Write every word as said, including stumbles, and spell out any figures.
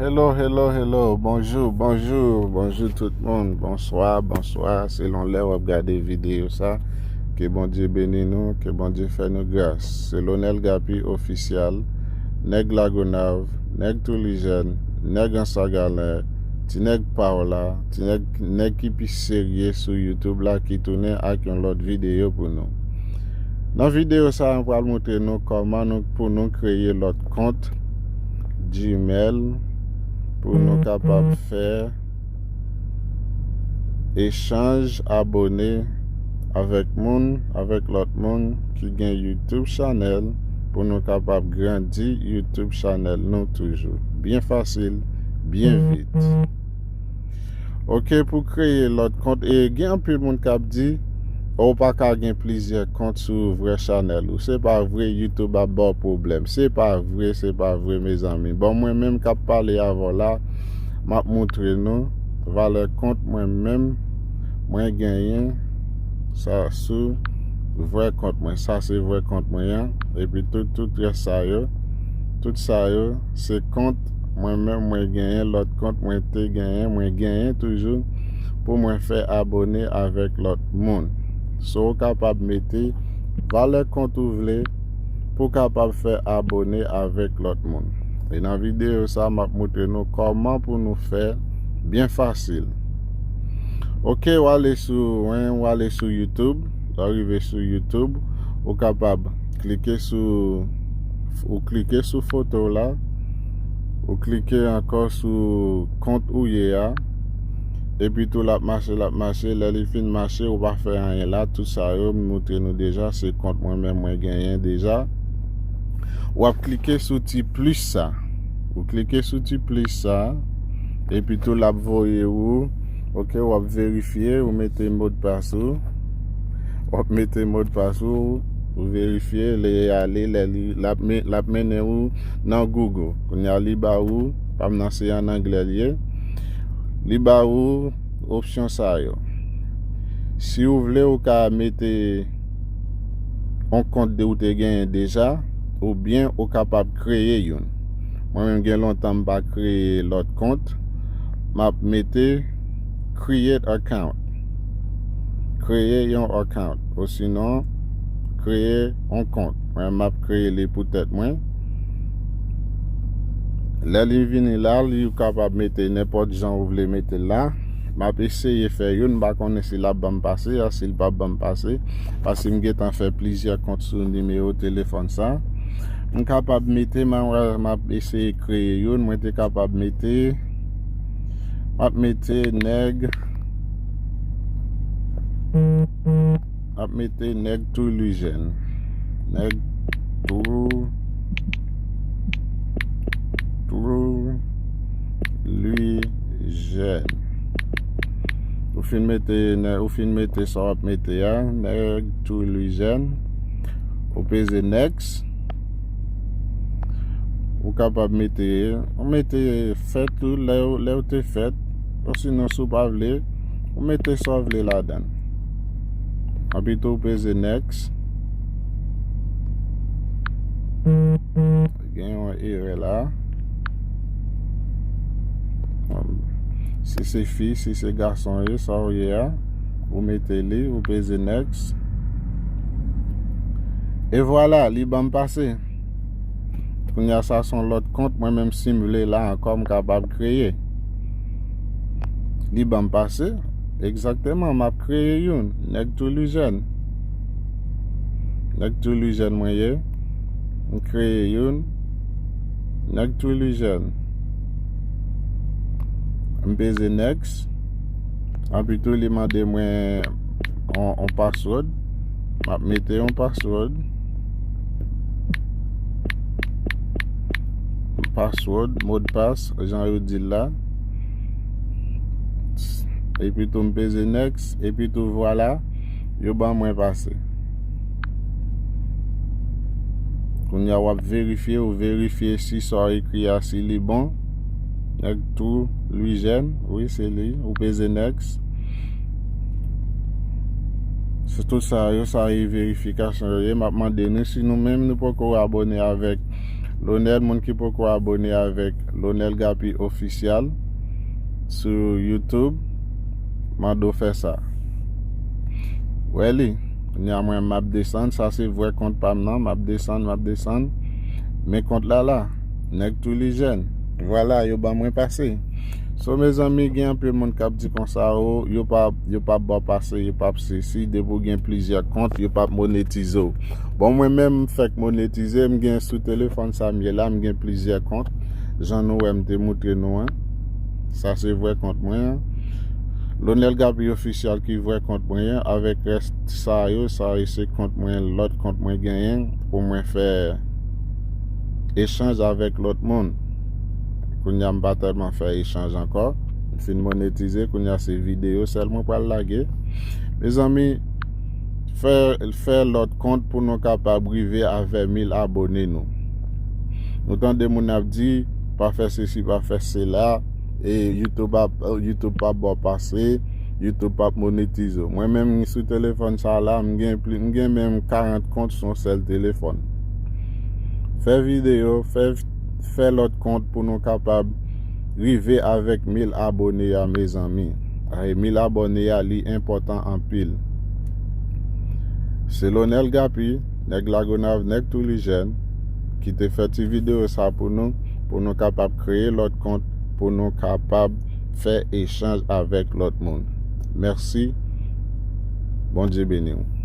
Hello, hello, hello. Bonjou, bonjou, bonjou tout moun. Bonswa, bonswa. Selon lè w ap gade videyo sa, ke Bondye beni nou, ke Bondye fè nou gras. Se Lonel Gapi Ofisyal, nèg Lagonav, nèg Toulijèn, nèg Anse à Galin, ti nèg Paola, ti nèg, nèg ki pi serye sou YouTube la ki tounen ak yon lòt videyo pou nou. Nan videyo sa, mwen pral montre nou kòman nou, pou nou kreye lòt kont Gmail pou nou kapab fè echanj abone avèk moun, avèk lòt moun ki gen YouTube chanèl pou nou kapab grandi YouTube chanèl nou toujou. Byen fasil, byen vit. Ok, pou kreye lòt kont, e gen anpil moun k ap di, ou pa ka gen plizyè kont sou vrè chanèl ou. Se pa vre, YouTube ap ba w pwoblèm. Se pa vre, se pa vre, mezanmi. Bon, mwen menm k ap pale avè w la, m ap montre nou valè kont mwen menm, mwen genyen sa sou vrè kont mwen. Sa se vrè kont mwen an. Epi tout, tout rès sa yo, tout sa yo, se kont mwen menm mwen genyen, lòt kont mwen te genyen, mwen genyen toujou pou mwen fè abone avèk lòt moun. So, ou kapab mete valè kont ou vle pou w kapab fè abone avèk lòt moun. E nan videyo sa, m ap montre nou kòman pou nou fè byen fasil. Ok, w ale sou, wen, w ale sou YouTube. Lè w rive sou YouTube, ou kapab klike sou, ou klike sou foto w la. Ou klike ankò sou kont ou ye a. Epi tou, l ap mache, l ap mache. Lè li fin mache, ou pa fè anyen la. Tout sa yo, m montre nou deja. Se kont mwen menm mwen genyen deja. W ap klike sou ti plis sa. Ou klike sou ti plis sa. Epi tou, l ap voye ou. Ok, w ap verifye, ou mete modpas ou. W ap mete modpas ou, ou verifye, lè y ale, lè li, l ap men-, l ap mennen ou nan Google. Kounye a, li ba ou, pa m nan se an anglè li ye. Li ba ou opsyon sa yo. Si w vle, ou ka mete yon kont de ou te genyen deja, oubyen ou kapab kreye youn. Mwen menm gen lontan m pa kreye lòt kont, m ap mete create account. Kreye yon account, osinon kreye yon kont. Mwen, m ap kreye li pou tèt mwen. Lè li vini la, li kapab mete nenpòt jan ou vle mete l la. M ap eseye fè youn, m pa konnen si l ap ban m pase, a, si l p ap ban m pase, paske m gentan fè plizyè kont sou nimewo telefòn sa. M kapab mete, m a, m ap eseye kreye youn, mwen te kapab mete, m ap mete nèg, m ap mete nèg Toulijèn. Nèg Tou-, Toulijèn. Ou fin mete, nè-, ou fin mete sa w ap mete a, nèg Toulijèn. Ou peze next. Ou kapab mete, ou mete fèt ou, lè, lè ou te fèt. Osinon, si w pa vle, ou mete sa w vle ladan l. Epi tou, ou peze next. Gen yon erè la. Si se fi, si se gason, e sa w ye a, ou mete li, ou peze next. E vwala, li ban m pase. Kounye a, sa se yon lòt kont, mwen menm si m vle la ankò, m kapab kreye. Li ban m pase, egzakteman, m ap kreye youn, nèg Toulijèn. Nèg Toulijèn mwen ye, m kreye youn, nèg Toulijèn. M peze next. Epi tou, li mande mwen yon, yon password. M ap mete yon password. Password, modpas, jan yo di l la. Epi tou, m peze next. Epi tou, vwala, yo ban mwen pase. Kounye a, w ap verifye, ou verifye si sa w ekri a, si li bon. Nèg Toulijèn, wi, se li. Ou peze next. Se tout sa yo, sa e verifikasyon yo ye. M ap mande nou, si nou menm nou poko abone avèk Lonèl, moun ki poko abone avèk Lonèl Gapi Official sou YouTube, mande w fè sa. Wè li, kounye a mwen m ap desann, sa se vrè kont pa m nan, m ap desann, m ap desann. Men kont la la, nèg Toulijèn. Vwala, yo ban mwen pase. So, mezanmi, gen anpil moun k ap di konsa, o, yo pa, yo p ap ba w pase, yo p ap sesi, depi w gen plizyè kont, yo p ap monetize w. Bon, mwen menm, m fèk monetize, m gen sou telefòn sa m ye la, m gen plizyè kont. Jan nou wè, m te moutre nou an. Sa se vrè kont mwen an. Lonèl Gapi Official ki vrè kont mwen an. Avèk rès sa yo, sa yo se kont mwen, lòt kont mwen genyen pou mwen fè echanj avèk lòt moun. Kounye a, m pa tèlman fè echanj ankò. M fin monetize, kounye a se videyo sèl mwen pral lage. Mezanmi, fè, fè lòt kont pou nou kapab rive avè mil abone nou. Nou tande moun ap di, pa fè sesi, pa fè sela, e YouTube ap, YouTube p ap ba w pase, YouTube p ap monetize w. Mwen menm sou telefòn sa la, m gen pli, m gen menm karant kont sou yon sèl telefòn. Fè videyo, fè, fè lòt kont pou nou kapab rive avèk mil abone a, mezanmi. Ay, mil abone a, li enpòtan anpil. Se Lonèl Gapi, nèg Lagonav, nèg Toulijèn, ki te fè ti videyo sa pou nou, pou nou kapab kreye lòt kont, pou nou kapab fè echanj avèk lòt moun. Mèsi. Bondye beni w.